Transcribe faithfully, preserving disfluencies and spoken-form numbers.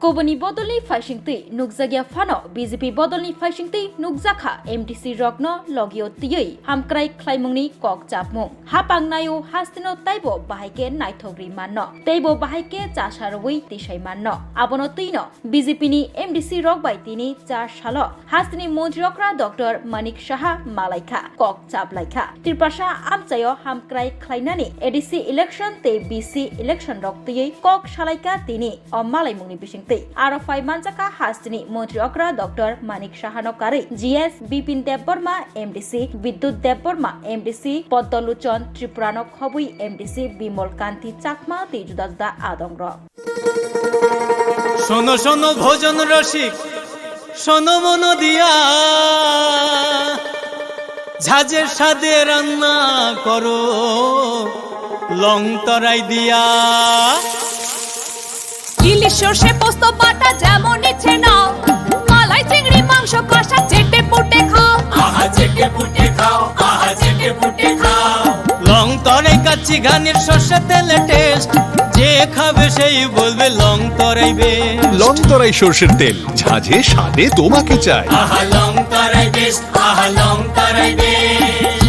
Kubuni bodolni phaisingtwi nukjakya phano B J P bodolni phaisingtwi nukjakha M D C rokno logio twiwi hamkrai khlaimungni kok chapmung. Hapang naio hasteno taibo bahai khe naithok ri manno, teibo bahai khe chasa rwui tisai manno. Abono twino B J P ni M D C rok bai tini char salo hasteni montri okra Doctor Manik Saha malaikha, kok chaplaikha. Tripurasa amchaio hamkrai khlainani A D C election tei B C election rok twiwi kok salaikha tini o malaimungni bisingtwi. Aro phai manjakha hasteni montri okra Doctor Manik Sahano karwi G S Bipin Debbarma M D C, Bidyut Debbarma M D C, Poddo Luchon Tripurano khobwi M D C, Bimol Kanti Chakma tei juda juda adongrok. শোনো শোনো ভোজন রসিক, শোনো মন দিয়া, ঝাঁঝের স্বাদে রান্না করো লং তরাই দিয়া। ইলিশ সর্ষে পোস্ত বাটা যেমন ইচ্ছে নাও, মালাই চিংড়ি মাংস কষা চেটে পুটে খাও। আহা চেটে পুটে খাও, আহা চেটে পুটে খাও। লং তরাই কাচ্চি ঘানির সর্ষে তেলে টেস্ট, যে খাবে সেই বলবে লং তরাই বেস্ট। লং তরাই সর্ষের তেল, ঝাঁঝে স্বাদে তোমাকে চাই। আহা লং তরাই বেস্ট, আহা লং তরাই বেস্ট।